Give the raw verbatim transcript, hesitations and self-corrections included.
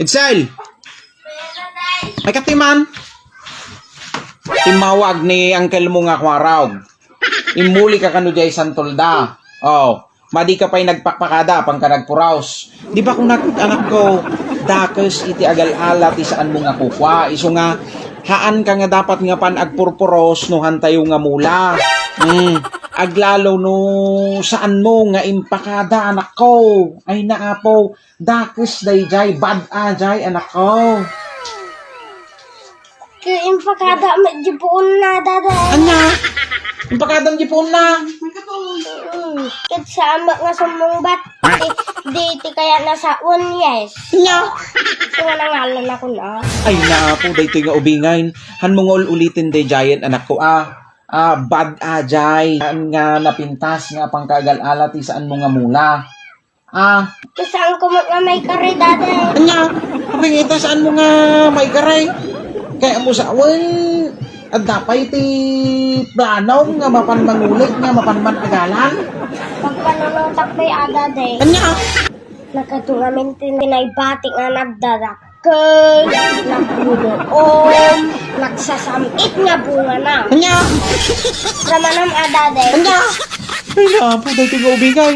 Edsel! Ay, katiman! Timmawag ni uncle mo nga kuaraw. Immuli ka kano diay santolda. Oh, madi ka pay nagpakpakada, apan ka nagpuraos. Di ba kunak, anakko, dakes iti agal-ala ti saan mo nga kukua, isu nga, haan ka nga dapat nga pan agpurpuros no hantayo nga mula. Hmm, aglalo no saan mo nga impakada, anakko. Ay, naapo, dakes dayjay, bad a jay, anakko. Ket impakada met di puonna, Dada. Ania? Impakadam di puonna? Mm. Ket saan met nga summungbat. Di, di ti kayat na sawen, yes. Ania? So nga nangalan ako na. Ay, naapo, daytoy nga ubingay. Hanmo nga ul-uliten dayjayen, anakko, a. A, bad a jay. Saan nga napintas nga apan ka agal-ala ti saan mo nga mula. A. Ti saanko met nga maikari, Dada. Ania? Apay nga ita, saan mo nga maikari? Kaya mo sawen, adda pay ti plano nga mapan mangulit, nga mapan man agalan? Pagpanunotak pay a, Dada. Ania? Nagkadto ngamin ti naibati nga nagdadakkel, nagbunuom, nagsasam-it nga bungana. Ania? Ramanam a, Dada. Ania? Ay, naapo, daytoy nga ubingay.